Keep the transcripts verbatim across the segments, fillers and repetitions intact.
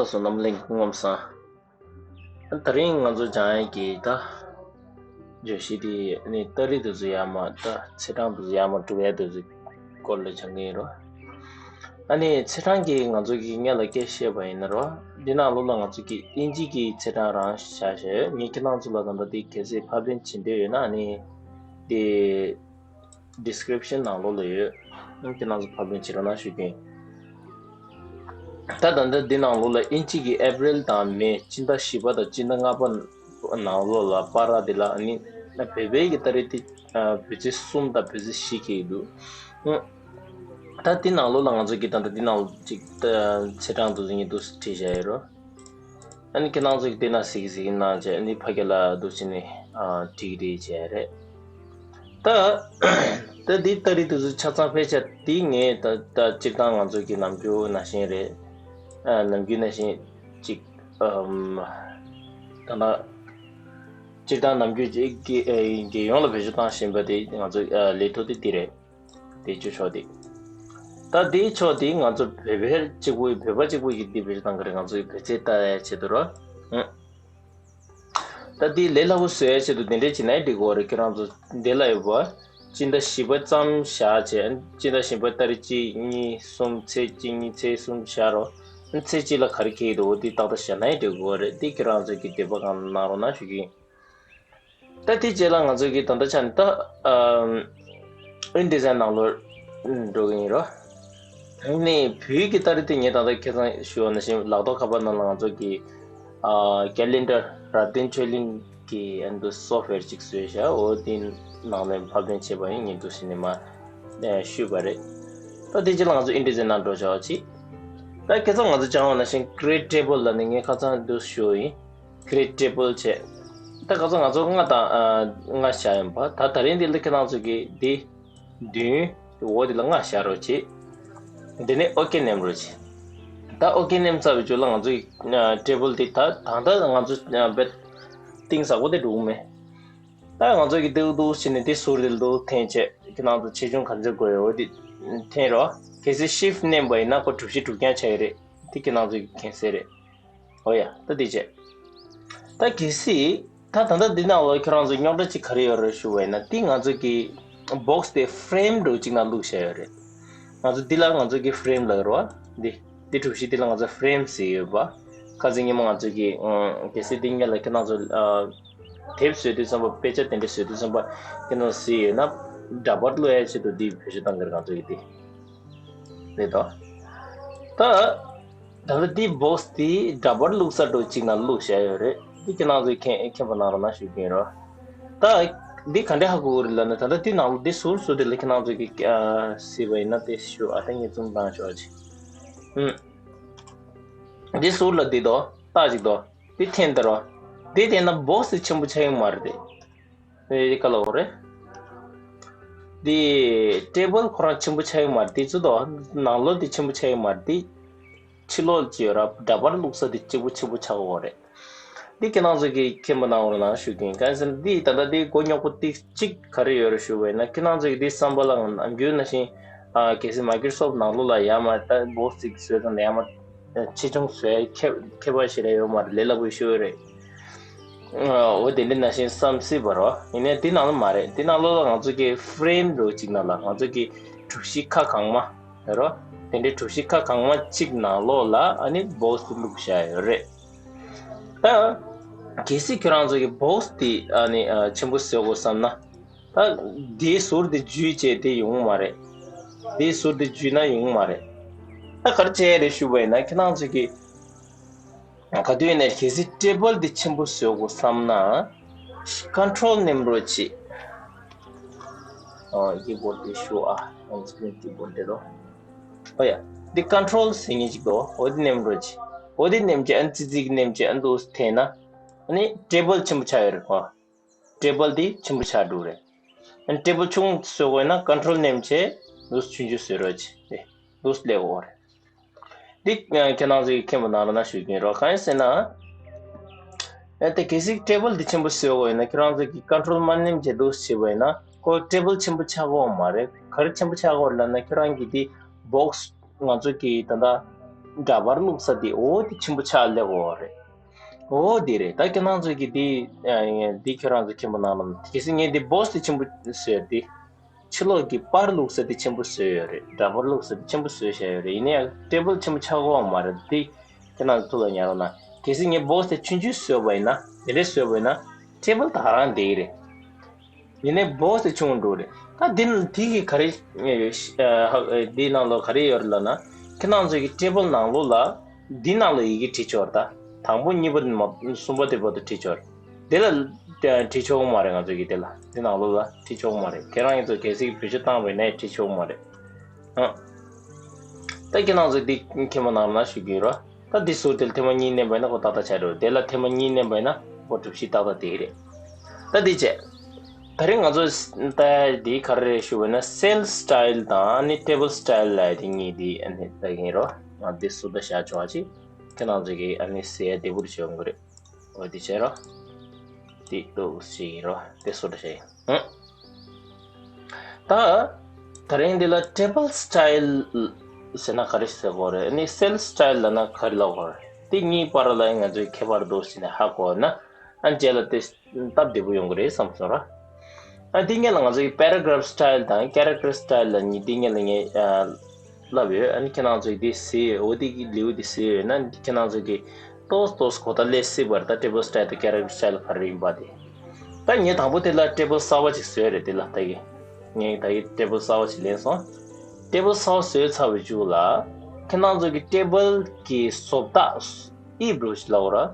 ཚོ་རྣམ་གླིང་སྐུ་ཁམས་བཟང་། ད་རིང་ང་ཚོ་སྦྱང་ཡས་ཀྱི་ད་བརྗོད་གཞི་དེ་ནི་ཏ་རིག་དེ་ཚོ་ཡར་མར་ད་ཚེས་གྲངས་དེ་ཚོ་ཡར་མར་འགྲོ་ཡས་དེ་ཚོའི་སྐོར་ལ་སྦྱང་གི་ཡིན་རོ། ཨ་ནི་ཚེས་གྲངས་ཀྱི་ང་ཚོ་གི་སྔོན་ལ་སྐད་བཤད་པ་ཡིན་ན་རོ། འདི་ནང་ལོགས་ལ་ང་ཚོ་གི་དབྱིན་ཇི་གི་ཚེས་གྲངས་རང་བཞག་བྱས་ངས་ཁྱེད་རང་ཚོ་ལ་ད་ལྟ་དེ་གལ་སྲིད་ཕབ་ལེན་བྱེད་འདོད་ཡོད་ན་ཨ་ནི་དེ། ཌི་སི་ཀི་རིབ་ཤན་ནང་ལོགས་ལ་ཡོད། ཁྱེད་རང་ཚོ་ཕབ་ལེན་བྱེད་རོགས་གནང་ཞུ་གི་ཡིན། ད་ད་ལྟ་འདི་ནང་ལོགས་ལ་དབྱིན་ཇི་གི་ཨེབ་རིལ་དང་མེ་སྤྱི་ཟླ་བཞི་པ་དང་སྤྱི་ཟླ་ལྔ་པ་ནང་ལོགས་ལ་བར་དེ་ལ་ཨ་ནི་བོད་པའི་གི་ཏ་རིག་དེ་བོད་ཚེས་གསུམ་དང་བོད་ཚེས་བཞི་འཁེལ་གྱི་འདུག་ད་འདི་ནང་ལོགས་ལ་ང་ཚོ་གི་ད་ལྟ་འདི་ནང་ལོགས་ཅིག་ཚེས་གྲངས་དེ་ཚོ་ངས་འདུག་བྲིས་བཞག་ཡོད་རོ། ཨ་ནི་ཁྱེད་རང་ཚོ་གིས་བལྟས་ན་གཟིགས་གཟིགས་གནང་བྱས་ཨ་ནི་ཕ་གི་ལ་འདུག་བྱས་ནས་ཨ་འགྲིག་རེད་བྱས་རེད། ད་ད་འདི་ཏ་རིག་དེ་ཚོ་ཆ་ཚང་ཕལ་ཆེར་འདི་ངས་ད་ད་སྤྱིར་བཏང་ང་ཚོ་གི་ནམ་རྒྱུན་ནང་བཞིན་རེད། ཨ་ནམ་རྒྱུན་ནང་བཞིན་ཅིག་ཨམ་ད་ལྟ་སྤྱིར་བཏང་ནམ་རྒྱུན་ཅིག་གི་ཨ་རྒྱལ་ཡོངས་ལ་བེད་སྤྱོད་བཏང་བཞིན་པ་དེ་ང་ཚོ་ཨ་ལས་ཐོག་དེ་འདི་རེད། དེ་བཅུ་ཕྱོགས་དེ། ད་དེའི་ཕྱོགས་དེ་ང་ཚོ་བོད་པ་གཅིག་པུ་བོད་པ་གཅིག་པུ་ཡིས་འདི་བེད་སྤྱོད་བཏང་གི་རེད། ང་ཚོ་ཡི་བོད་ཚེས་ལྟ་ཡའི་ཆེད་དུ་རོ། ཨང་། ད་དེ་ལས་སླ་པོ་བཟོ་ཡའི་ཆེད་དུ་དེ་འདྲས་བྱེད་ན་འགྲིག་གི་རེད། ཁྱེད་རང་ཚོ་འདི་ལ་ཡོད་པ། སྤྱི་ཟླ་བཞི་པ་ཙམ་བཞག་བྱས་སྤྱི་ཟླ་བཞི་པ་ཏ་རིག་གཅིག་གཉིས་གསུམ་ཚེས་གཅིག་གཉིས་ཚེས་གསུམ་བཞག་རོགས། ཚེས་གཅིག་ལ་ག་རེ་འཁེལ་གྱི་འདུག་དེ་ཏག་ཏག་བཞག་ན་འགྲིག་གི་རེད། དེ་ཁྱེད་རང་ཚོ་གི་འདོད་པ་གང་གནང་རོགས་གནང་ཞུ་གི་ཡིན། ད་དེ་རྗེས་ལ་ང་ཚོ་གི་ད་ལྟ་ཆ་ནས་ད་ཨིན་ཌི་ཛའིན་ནང་ལོགས་འགྲོ་གི་ཡིན་རོ། ནས་བོད་ཀྱི་ཏ་རིག་དེ་ངས་ད་ལྟ་ཁ་སང་ཞུས་པ་ནང་བཞིན་ལག་ཐོག་ཁ་པར་ནང་ལ་ང་ཚོ་གི་ཨ་ཀེ་ལེན་ཌར་རབ་བརྟན་ཆོས་གླིང་གི་ཨ་ནི་སོབ་ཝེར་ཅིག་བཟོས་བཞག་འོ་དེ་ནང་ལ་ཕབ་ལེན་བྱས་པ་ཡིན། ངས་འདུག་བྱས་ནས་མར་ཞུས་པ་རེད། ད་དེ་རྗེས་ལ་ང་ཚོ་ཨིན་ཌི་ཛའིན་ནང་འགྲོ་བྱ་བ་ཅིག་ད་ཁ་སང་ང་ཚོ་སྦྱངས་པ་ནང་བཞིན་ཀི་རི་ཨེ་ཊི་ཊེ་བལ་ལབ་ནས་ངས་ཁ་སང་འདུག་ཞུས་ཡིན། ཀི་རི་ཨེ་ཊི་ཊེ་བལ་བྱས། ད་ཁ་སང་ང་ཚོ་ལྔ་དང་ཨ་ལྔ་བཞག་ཡིན་པ། ད་ད་རིང་འདི་ལ་ཁྱེད་རང་ཚོ་གིས་འདི་བདུན་འོ་འདི་ལ་ལྔ་བཞག་རོགས་བྱེད། འདི་ནས་ཨོ་ཀེ་མནན་རོགས་བྱེད། ད་ཨོ་ཀེ་མནན་ཚར་བའི་རྗེས་ལ་ང་ཚོ་ཡི་ཨ་ཊེ་བལ་འདི་ད་ད་ལྟ་ང་ཚོ་ཨ་བེད་གཏིང་ཟབ་པོ་དེ་འགྲོ་གི་མེད། ད་ང་ཚོ་གིས་འདུག་འདུག་བྱས་ནས་འདི་ཟུར་འདི་ལ་འདུག་འཐེན་བྱས་ཁྱེད་རང་ཚོ་ཆེ་ཆུང་ག་ཚོད་དགོས་ཡོད་འདི་འཐེན་རོགས། གལ་སྲིད་ཤིཕ་མནན་པ་ཡིན་ན་ཁོ་གྲུ་བཞི་གྲུ་རྐྱང་ཆགས་ཀྱི་རེད། འདི་ཁྱེད་རང་ཚོ་གི་མཁྱེན་གསལ་རེད། ཨོ་ཡ། ད་འདི་བྱས། ད་གལ་སྲིད་ད་ད་ལྟ་འདི་ནང་ལ་ཁྱེད་རང་ཚོ་རྙོག་དྲ་ཅིག་ག་རེ་ཡོད་རེད་ཞུ་བ་ཡིན་ན། འདི་ང་ཚོ་གི་བོག་སི་དེ་ཕེ་རེམ་འདྲ་བོ་ཅིག་ནང་བླུགས་བཞག་ཡོད་རེད། ང་ཚོ་འདི་ལ་ང་ཚོ་གི་ཕེ་རེམ་ལབ་ཀྱི་རེད་བ། འདི་འདི་གྲུ་བཞི་འདི་ལ་ང་ཚོ་ཕེ་རེམ་ཟེར་ཡོད་པ། ཁ་སང་ཉིན་མོ་ང་ཚོ་གི་ཨ་གལ་སྲིད་འདི་སྔོན་ལ་ཁྱེད་རང་ཚོ་ཨ་དེབ་བཟོས་དུས་ཙམ་པ། དཔེ་ཆ་དེ་འདྲ་བཟོས་དུས་ཙམ་པ་ཁྱེད་རང་ཚོ་གཟིགས་ཡོད་ན་འདྲ་པར་བླུག་ཡ་ཆེད་དུ་འདི་བེད་སྤྱོད་བཏང་གི་རེད་ང་ཚོ་གི་འདི། རེད་དོ། ད། ད་ལྟ་འདི་བོག་སི་འདི་འདྲ་པར་བླུགས་ས་འདྲ་བོ་ཅིག་ནང་བླུགས་བཞག་ཡོད་རེད། འདི་ཁྱེད་རང་ཚོས་མཁྱེན་མཁྱེན་པ་གནང་རོགས་གནང་ཞུ་གི་ཡིན་རོ། ད་འདི་ག་འདྲས་ཧ་གོ་གི་རེད་ལབ་ན། ད་ལྟ་འདི་ནང་ལ་འདི་ཟུར་ཟུར་དེ་ལ་ཁྱེད་རང་ཚོས་ཀྱི་ཨ་གཟིགས་པ་ཡིན་ན་དེ་ཞུ། ཨ་ད་ངས་ཛུམ་བཏང་ཆོག་ཅིག་ཨུམ། འདི་ཟུར་ལ་འདི་དོ་ལྟ་ཅིག་དོ། འདི་འཐེན་ད་རོ། འདི་འཐེན་ན་བོག་སི་ཆེན་པོ་ཆགས་ཀྱི་མ་རེད་དེ། ཨེ་ག་ལ་འོ་རེད། འདི་ཊེ་བལ་ཁོ་རང་ཆེན་པོ་ཆགས་ཀྱི་མ་རེད། འདི་ཚོ་དོ་ནང་ལོགས་འདི་ཆེན་པོ་ཆགས་ཀྱི་མ་རེད། འདི་ཕྱི་ལོགས་ཅི་ཡོད་ར། འདྲ་པར་བླུགས་ས་འདི་གཅིག་པུ་ཆེན་པོ་ཆགས་ཀྱི་ཡོད་རེད། འདི་ཁྱེད་རང་ཚོ་གིས་མཁྱེན་པ་གནང་རོགས་གནང་ཞུ་གི་ཡིན། གང་ཡིན་ཟེར་ན་འདི་ད་ལྟ་འདི་མགོ་རྙོག་པོ་ཏིག་གཅིག་ག་རེ་ཡོད་རེད་ཞུ་བ་ཡིན་ན། ཁྱེད་རང་ཚོ་གིས་འདི་བསམ་པ་ལ་ནམ་རྒྱུན་ནང་བཞིན་ཨ་གལ་སྲིད་མའི་ཀྲོ་སོབ་ནང་ལོགས་ལ་ཡར་མར་ད་བོག་སི་ཅིག་བཟོས་ཙང་ཡར་མར་ཆེ་ཆུང་བཟོ་ཡ་ཁྱད་ཁྱད་པར་ཞེ་དྲག་ཡོད་མ་རེད། ལས་སླ་པོ་ཞེ་པོ་རེད། འོ་དེ་འདྲ་ནང་བཞིན་བསམ་སྲིད་པ་རོ། ཡིན་ནའི་འདི་ནང་ལ་མ་རེད། འདི་ནང་ལོགས་ལ་ང་ཚོ་གི་ཕེ་རེམ་འདྲ་བོ་ཅིག་ནང་ལ་ང་ཚོ་གི་གྲུ་བཞི་ཁ་གང་མ་རོ། དེ་འདྲའི་གྲུ་བཞི་ཁ་གང་མ་གཅིག་ནང་ལོགས་ལ་ཨ་ནི་བོག་སི་བླུགས་བཞག་ཡོད་རེད། ད་གལ་སྲིད་ཁྱོད་རང་ཚོ་གི་བོག་སི་དེ་ཨ་ནི་ཨ་ཆེན་པོ་བཟོ་དགོས་བསམ་ན། ད་དེའི་ཟུར་དེ་འཇུས་བྱས་དེ་ཡོང་གི་མ་རེད། དེའི་ཟུར་དེ་འཇུས་ན་ཡོང་གི་མ་རེད། ད་ག་རེ་བྱས་རེད་ཞུ་བ་ཡིན་ན། ཁྱེད་རང་ཚོ་གི་ག་དུས་ནས་གལ་སྲིད་ཊེ་བལ་འདི་ཆེན་པོ་བཟོ་དགོས་བསམ་ན། ཀོན་ཊོལ་མནན་རོགས་བྱེད། ཨོ་ཀི་བོར་ཌི་དེ་ཤོག་ཨ། ཨོན་སི་ཀི་རིན་ཀི་བོར་ཌི་དེ་རོ། ཨོ་ཡ། འདི་ཀོན་ཊོལ་ཟེར་མཁན་ཅིག་འདུག་འོ་འདི་མནན་རོགས་བྱེད། འོ་འདི་མནན་བྱས་ཨ་ཙི་ཙི་མནན་བྱས་ཨ་འདུག་འཐེན་ན། ཨ་ནི་ཊེ་བལ་ཆེན་པོ་ཆགས་ཡོད་རེད་ཨ། ཊེ་བལ་འདི་ཆེན་པོ་ཆགས་འགྲོ་རེད། ཨ་ནི་ཊེ་བལ་ཆུང་བཟོ་དགོས་ན་ཀོན་ཊོལ་མནན་བྱས་འདུག་ཆུང་ཆུང་བཟོ་རོགས་བྱེད། འདུག་སླེབས་འོ་རེད། འདི་ཁྱེད་རང་ཚོས་མཁྱེན་པ་གནང་རོགས་གནང་ཞུ་གི་ཡིན་རོ། གང་ཡིན་ཟེར་ན། ཨ་དེ་གལ་སྲིད་ཊེ་བལ་འདི་ཆེན་པོ་བཟོ་དགོས་ཡིན་ན་ཁྱེད་རང་ཚོས་ཀྱི་ཀོན་ཊོལ་མ་མནན་བྱས་འདུག་བྱས་པ་ཡིན་ན་ཁོ་ཊེ་བལ་ཆེན་པོ་ཆགས་ཀྱི་ཡོད་མ་རེད། ག་རེ་ཆེན་པོ་ཆགས་ཀྱི་ཡོད་རེད་ལབ་ན། ཁྱེད་རང་གི་འདི་བོག་སི་ང་ཚོ་གི་ད་ལྟ་ འདྲ་པར་བླུགས་ས་དེ་འོ་དེ་ཆེན་པོ་ཆགས་སླེབས་ཡོད་རེད། འོ་དེ་རེད། ད་ཁྱེད་རང་ཚོ་གི་དེ་ཨ་དེ་ཁྱེད་རང་ཚོ་མཁྱེན་པ་གནང་ལ། གལ་སྲིད་ངས་དེ་བོགས་དེ་ཆེན་པོ་བཟོས་ཏེ། ཕྱི་ལོགས་ཀྱི་པར་བླུགས་ས་དེ་ཆེན་པོ་བཟོས་ཡོད་རེད། འདྲ་པར་བླུགས་ས་དེ་ཆེན་པོ་བཟོས་བཞག་ཡོད་རེད། ཡིན་ན་ཡང་ཊེ་བལ་ཆེན་པོ་ཆགས་ཀྱི་ཡོད་མ་རེད། དེ་ཁྱེད་རང་ཚོ་ཐུགས་ལ་ཉར་རོགས་གནང་། གལ་སྲིད་ངས་བོགས་དེ་ཆུང་ཆུང་བཟོས་པ་ཡིན་ན། དེ་འདྲས་བཟོས་པ་ཡིན་ན་ཊེ་བལ་ད་ག་རང་བསྡད་ཀྱི་རེད། ཡིན་ནའི་བོགས་དེ་ཆུང་འགྲོ་རེད། ད་འདི་ནང་དེ་གི་ག་རེ་ཨ་འདིའི་ནང་ལོགས་ག་རེ་ཡོད་རེད་ལབ་ན། ཁྱེད་རང་ཚོ་གི་ཊེ་བལ་ནང་ལོགས་ལ་འདི་ནང་ལ་ཡི་གེ་བྲིས་ཆོག་རེད། ད་དང་པོ་གཉིས་པ་མ་གསུམ་པ་དེ་བར་དུ་བྲིས་ཆོག་རེད། དེ་ལ་བྲིས་ཆོག་གི་མ་རེད། ང་ཚོ་གི་དེ་ལ་དེ་ནང་ལོགས་ལ་བྲིས་ཆོག་གི་མ་རེད། ཁྱེད་རང་ཡིན་ཚོ་གལ་སྲིད་བེད་སྤྱོད་བཏང་བ་ཡིན་ན་བྲིས་ཆོག་གི་མ་རེད། ཨ། ད་ཁྱེད་རང་ཚོ་འདི་མཁྱེན་པ་གནང་ན་ཞུ་གི་ཡིན་རོ། ད་འདི་ཟུར་དེ་ལ་ཐེངས་མ་གཉིས་མནན་པ་ཡིན་ན་ཁོ་ཏག་ཏག་ཆགས་འགྲོ། དེ་ལ་ཐེངས་མ་གཉིས་མནན་པ་ཡིན་ན་ཁོ་གྲུ་བཞི་ཏག་ཏག་དེ་རེད། ད་འདི་བྱས། ད་རེས་ང་ཚོ་ད་འདི་ག་རེ་རེད་ཞུ་བ་ན་སེལ་སི་ཊལ་དང་ཨ་ནི་ཊེ་བལ་སི་ཊལ་ལབ་དེ་གཉིས་འདི་ཨ་ནི་ལྟ་གི་ཡིན་རོ། ང་འདི་ཟུར་ད་བཞག་ཆོག་ཅིག་ཁྱེད་རང་ཚོ་གིས་ཨ་ནི་ཟེར་ཡ་བདེ་པོ་བྱེད་ཡོང་གི་རེད། འོ་དེ་བྱས་རོ། དེ་ལྟོས་ཤིག་ཡིན་རོ། དེ་སོ་འདྲ་བྱས་ཡིན། ཨང་། ད། ད་རིང་འདི་ལ་ཊེ་བལ་སི་ཊལ་ཟེར་ན་ག་རེ་ཟེར་དགོས་རེད། ཨ་ནི་སེལ་སི་ཊལ་ལབ་ན་ག་རེ་ལབ་དགོས་རེད། དེ་གཉིས་བར་ལ་ང་ཚོའི་ཁྱད་པར་འདུག་ཟེར་ནས་ཧ་གོ་ན། ཨ་རྗེས་ལ་དེ་སྟབས་བདེ་པོ་ཡོང་གི་རེད་བསམ་སོང་ར། ཨ་དེ་སྔོན་ལ་ང་ཚོའི་པེ་ར་གྷ་རབ་སི་ཊལ་དང་ཀེ་རེག་ཊར་སི་ཊལ་ལ་གཉིས་དེ་སྔོན་ལ་ངས་ཨ། ལབ་ཡོད། ཨ་ནི་ཁྱེད་རང་ཚོས་འདི་གཟིགས། འོ་འདི་གི་ལེའུ་འདི་གཟིགས་ཡོད་ན་ཁྱེད་རང་ཚོས་ཀྱི་ཏོག་ཏོག་གོ་བརྡ་སླེབས་སྲིད་པ་རེད། ད་ཊེ་བལ་སི་ཊལ་དང་ཀེ་རེག་ཊར་སི་ཊལ་ག་རེ་ཡིན་པ་དེ། ད་ངས་དང་པོ་དེ་ལ་ཊེ་བལ་གསར་པ་ཅིག་བཟོས་རེད། དེ་ལ་ད་གི་ངས་ད་གི་ཊེ་བལ་གསར་པ་ཅིག་ལེན་སོང་། ཊེ་བལ་གསར་པ་བཟོས་ཚར་བའི་མཇུག་ལ་ཁྱེད་རང་ཚོས་ཀྱི་ཊེ་བལ་གྱི་བཟོ་ལྟ་ཨིབ་རུ་ཞིག་ལབ་ར།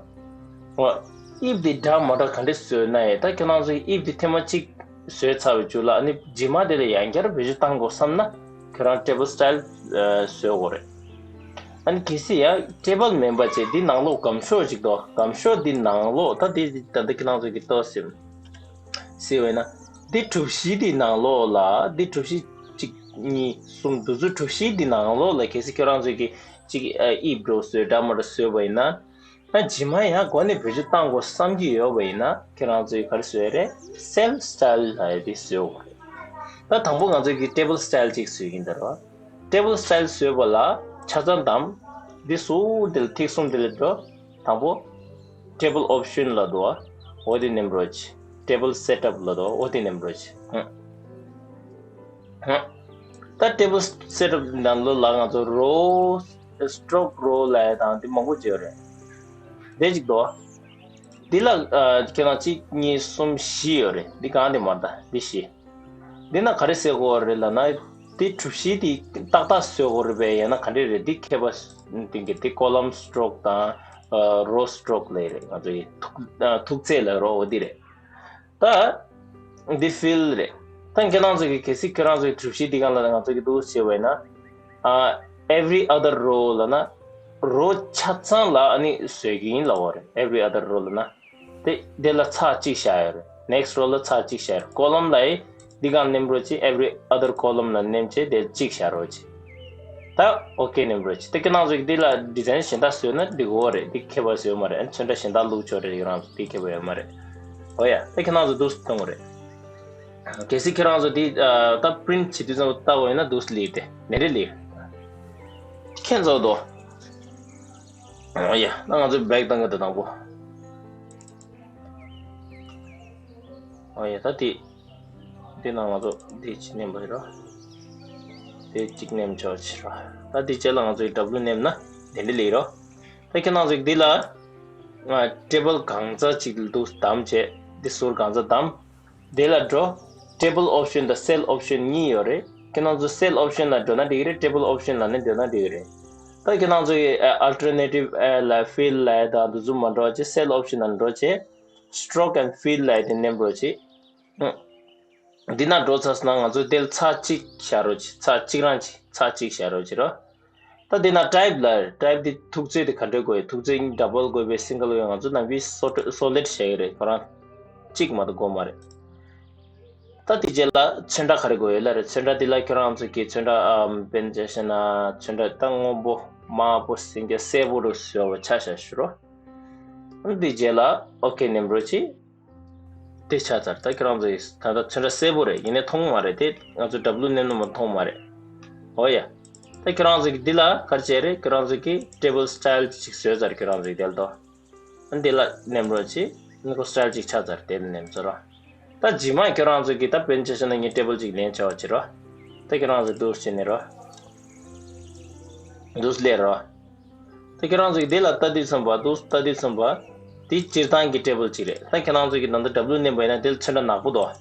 འོ། ཨིབ་དེ་འདྲ་མ་འདྲ་ག་འདྲས་བཟོས་ན་ཡང་ད་ཁྱེད་རང་ཚོས་ཨིབ་དེ་ཐེངས་མ་གཅིག་བཟོས་ཚར་བའི་མཇུག་ལ་ཨ་ནི་རྗེས་མ་དེ་ལ་ཡང་བསྐྱར་བེད་སྤྱོད་བཏང་དགོས་བསམ་ན་ཁྱེད་རང་ཊེ་བལ་སི་ཊལ་བཟོས་དགོས་རེད། ཨ་ནི་གལ་སྲིད་ཡང་ཊེ་བལ་མིན་པ་བྱས་འདི་ནང་ལོགས་སྒམ་ཤོག་ཅིག་འདུག་སྒམ་ཤོག་འདི་ནང་ལོགས་ད་འདི་ད་ལྟ་ཁྱེད་རང་ཚོ་གི་ལྟོས་ཟེར་ཟེར་བས་ན་འདི་གྲུ་བཞི་འདི་ནང་ལོགས་ལ་འདི་གྲུ་བཞི་གཅིག་གཉིས་གསུམ་འདི་ཚོ་གྲུ་བཞི་འདི་ནང་ལོགས་ལ་གལ་སྲིད་ཁྱེད་རང་ཚོ་གི་གཅིག་ཨ་ཨིབ་འདྲ་བཟོས་འདྲ་མ་འདྲ་བཟོས་པ་ཡིན་ན། ད་རྗེས་མ་ཡང་འགོ་ནས་བེད་སྤྱོད་བཏང་དགོས་བསམ་གྱི་ཡོད་པ་ཡིན་ན་ཁྱེད་རང་ཚོས་ག་རེ་བཟོས་རེད། སེལ་སི་ཊལ་ལབ་ཡ་དེ་བཟོས་དགོས་རེད། ད་དང་པོ་ང་ཚོས་ཀྱི་ཊེ་བལ་སི་ཊལ་ཅིག་བཟོས་ཀྱིན་ད་རེད་བ། ཊེ་བལ་སི་ཊལ་བཟོས་པ་ལ་ཆ་ཚང་བདམས། འདི་ཟུར་དེ་ལ་ཐིག་གསུམ་དེ་ལ་འགྲོ། དང་པོ། ཊེ་བལ་ཨོབ་ཤན་ལབ་འདུག་བ། འོ་དེ་མནན་རོགས་བྱེད། ཊེ་བལ་སེ་ཊབ་ལབ་འདུག་བ། འོ་དེ་མནན་རོགས་བྱེད། ཧུང་། ཧུང་། ད་ཊེ་བལ་སེ་ཊབ་ནང་ལོགས་ལ་ང་ཚོ་རོ། སི་ཊོག་རོ་ལབ་ཡ་དང་དེ་མང་པོ་ཅིག་ཡོད་རེད། དེ་གཅིག་འདུག་བ། འདི་ལ་ཨ་ཁྱེད་རང་གཅིག་གཉིས་གསུམ་བཞི་ཡོད་རེད། འདི་གང་དེ་མ་རེད། ད་འདི་བཞི། འདི་ན་ག་རེ་ཟེར་དགོས་རེད་ལབ་ན། འདི་གྲུ་བཞི་འདི་ཏག་ཏག་བཟོ་དགོས་རེད་པས། ཡང་ན་ག་འདྲས་རེད། འདི་མཁས་པ་འདི་གི་འདི་ཀོ་ལམ་སི་ཊོག་དང་ཨ་རོ་སི་ཊོག་ལབ་རེད། ང་ཚོ་ཡི་ཐུག་ཨ་ཐུག་ཚད་ལབ་རོ། འོ་འདི་རེད། ད་འདི་ཕིལ་རེད། ད་ཁྱེད་རང་ཚོ་གི་གལ་སྲིད་ཁྱེད་རང་ཚོ་གི་གྲུ་བཞི་འདི་གང་ལ་ང་ཚོ་གི་འདུག་བྱས་པ་ཡིན་ན། ཨ་every other row ལབ་ན་རོ་ཆ་ཚང་ལ་ཨ་ནི་བཟོས་ཀྱི་ཡིན་ལབ་པ་རེད། every other row ལབ་ན། དེ་དེ་ལ་ཚེག་གཅིག་བཞག་ཡོད་རེད། ནེག་སི་ཊི་རོ་ལ་ཚེག་གཅིག་བཞག་ཡོད་རེད། ཀོ་ལམ་ལ་ཡི་འདི་གང་མནན་རོགས་བྱེད། every other column ལ་མནན་བྱས་དེ་གཅིག་བཞག་རོགས་བྱེད། ད་ཨོ་ཀེ་མནན་རོགས་བྱེད། དེ་ཁྱེད་རང་ཚོ་གི་འདི་ལ་ཌི་ཛའིན་གཞན་དག་བཟོས་ན་འགྲིག་གི་ཡོད་རེད། འདི་ཁྱད་པར་བཟོས་མ་རེད། ཨ་ནི་ཚོན་ཁྲ་གཞན་དག་བླུགས་ཆོག་རེད། ཁྱེད་རང་ཚོ་འདི་ཁྱད་པར་ཡོད་མ་རེད། ཨོ་ཡ། དེ་ཁྱེད་རང་ཚོ་འདུག་སེ་གཏོང་གི་རེད། གལ་སྲིད་ཁྱེད་རང་ཚོ་འདི་ཨ་ད་པི་རིན་ཊི་བྱེད་དུས་ཙམ་པ་ལྟ་དགོས་ཡིན་ན་འདུག་སེ་ལེགས་ཏེ་ནས་རེད་ལེགས། ཁྱེད་ཚོ་དོ། ཨོ་ཡ། ད་ང་ཚོ་བེག་བཏང་གི་འདུག་དང་པོ། ཨོ་ཡ། ད་དེ། དེ་ནང་ང་ཚོ་དེ་གཅིག་མནན་པ་ཡིན་རོ། དེ་གཅིག་མནན་ཆོག་ཕྱིར་རོ། ད་དེ་རྗེས་ལ་ང་ཚོ་ཡི་ཌབ་ལུ་མནན་ན་དེ་འདྲ་ལེགས་རོ། ད་ཁྱེད་རང་ཚོ་འདི་ལ། ང་ཊེ་བལ་གང་ཚ་གཅིག་འདུག་བདམས་བྱས་འདི་ཟུར་གང་ཚ་བདམས། དེ་ལ་འགྲོ། ཊེ་བལ་ཨོབ་ཤན་དང་སེལ་ཨོབ་ཤན་གཉིས་ཡོད་རེད། ཁྱེད་རང་ཚོ་སེལ་ཨོབ་ཤན་ལ་འགྲོ་ན་འགྲིག་གི་རེད། ཊེ་བལ་ཨོབ་ཤན་ལ་ནི་འགྲོ་ན་འགྲིག་གི་རེད། ད་ཁྱེད་རང་ཚོ་གི་ཨལ་ཊར་ནེ་ཊིབ་ཨེ་ལ་ཕིལ་ལ་དང་འདི་ཚོ་མ་འགྲོ་བྱས་སེལ་ཨོབ་ཤན་ལ་འགྲོ་བྱས། སི་ཊོག་ཨེན་ཕིལ་ལ་དེ་མནན་རོགས་བྱེད། ཨུ། འདི་ན་འགྲོ་ཚར་སོང་ན་ང་ཚོ་དེ་ལ་ཚེག་གཅིག་བཞག་རོགས་བྱེད། ཚེག་གཅིག་རང་བྱེད། ཚེག་གཅིག་བཞག་རོགས་བྱེད་རོ། ད་འདི་ན་ཊའིབ་ལ་རེད། ཊའིབ་འདི་ཐུག་ཚད་དེ་ག་འདྲས་དགོས་ཡོད། ཐུག་ཚད་ཌབ་བལ་དགོས་པས་སིང་གལ་དགོས་ཡོད། ང་ཚོ་ནམ་རྒྱུན་སོ་སོ་ལིཌ་བྱས་ཡོད་རེད། ཁོ་རང་གཅིག་མ་གཏོགས་དགོས་མ་རེད། ད་དེ་རྗེས་ལ་ཚོན་ཁྲ་ག་རེ་དགོས་ཡོད་ལ་རེད། ཚོན་ཁྲ་འདི་ལ་ཁྱོད་རང་ཚོ་གི་ཚོན་ཁྲ་ཨམ་དཔེར་ན་བྱས་ན་ཚོན་ཁྲ་ད་སྔོན་པོ་དམར་པོ་སེང་གེ་སེར་པོ་རུ་བཟོས་པ་ཆ་བཞག་ཞུ་རོགས། ཨ་ནི་དེ་རྗེས་ལ་ཨོ་ཀེ་མནན་རོགས་བྱེད། དེ་ཆགས་ཚར། ད་ཁྱེད་རང་ཚོ་ཡིས་ད་ལྟ་ཚོན་ཁྲ་སེར་པོ་རེད། ཡིན་ནའི་མཐོང་མ་རེད་དེ། ང་ཚོ་ཌབ་ལུ་མནན་ན་མ་མཐོང་མ་རེད། ཨོ་ཡ། ད་ཁྱོད་རང་ཚོ་གི་འདི་ལ་ག་རེ་བྱས་རེད། ཁྱོད་རང་ཚོ་གི་table style ཅིག་བཟོས་ཚར། ཁྱོད་རང་ཚོ་གི་དེ་ལ་དོ། ཨ་འདི་ལ་ནེམ་རོགས་ཅིག་ཨ་ཁོ་style ཅིག་ཆགས་ཚར། དེ་ལ་ནེམ་ཚར་རོ། ད་རྗེས་མ་ཁྱོད་རང་ཚོ་གི་ད་དཔེར་ན་ཆ་བཞག་ན་ངས་table ཅིག་ལེན་བྱ་བ་བྱེད་རོ། ད་ཁྱོད་རང་ཚོ་འདུག་བྱས་ནས་རོ། འདུག་ལས་རོ། ད་ཁྱོད་རང་ཚོ་གི་འདི་ལ་ལྟ་དུས་ཙམ་པ་འདུག་ལྟ་དུས་ཙམ་པ། འདི་སྤྱིར་བཏང་གི་table ཅིག་རེད། ད་ཁྱོད་རང་ཚོ་གི་ད་ལྟ་W ནེམ་པ་ཡིན་ན་དེ་ལ་ཚོན་ཁྲ་ནག་པོ་འདུག་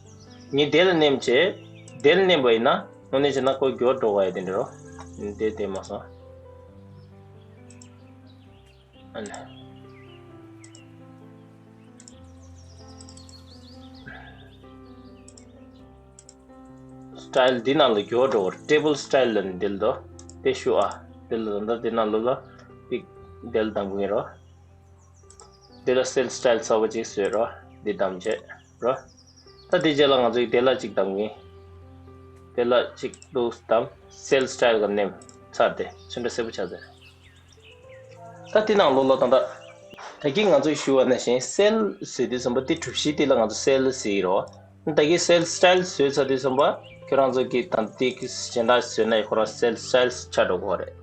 ངས་དེ་ལ་ནེམ་བྱས། དེ་ལ་ནེམ་པ་ཡིན་ན་དངོས་གནས་བྱས་ན་ཁོ་འགྱུར་བ་འགྲོ་བ་ཡ་དེ་འདྲ་རོ། དེ་དེ་མ་སོང་། ཨ་ནི། style འདི་ནང་ལ་འགྱུར་བ་འགྲོ་བར་table style ལ་ནི་འདི་ལ་དོ། དེ་ཞུ་ཨ། འདི་ལ་ད་ལྟ་འདི་ནང་ལོགས་ལ་པིག་འདི་ལ་གདམ་གྱི་ཡིན་རོ། འདི་ལ་cell style གསར་པ་ཅིག་བཟོས་རོ། འདི་གདམ་བྱས་རོ། ད་འདི་རྗེས་ལ་ང་ཚོས་དེ་ལ་ཅིག་གདམ་གྱི་ཡིན། དེ་ལ་ཅིག་ཏུ་གདམ། cell style ག་ནེམ་ཚར་ཏེ་ཚོན་ཁྲ་སེར་པོ་ཆགས་ཚར། ད་དེ་ནང་ལོགས་ལ་ད་ལྟ་ད་གིན་ང་ཚོས་ཞུས་པ་ནང་བཞིན་cell ཟེར་དུས་ཙམ་པ་དེ་གྲུ་བཞི་དེ་ལ་ང་ཚོ་cell ཟེར་གྱི་རེད་བ། ད་གིན་cell style བཟོས་ཚར་དུས་ཙམ་པ་ཁྱོད་རང་ཚོ་གིས་ད་དེ་གཞན་དག་བཟོས་ན་ཁོ་རང་cell style ཆགས་འགྲོ་གི་རེད།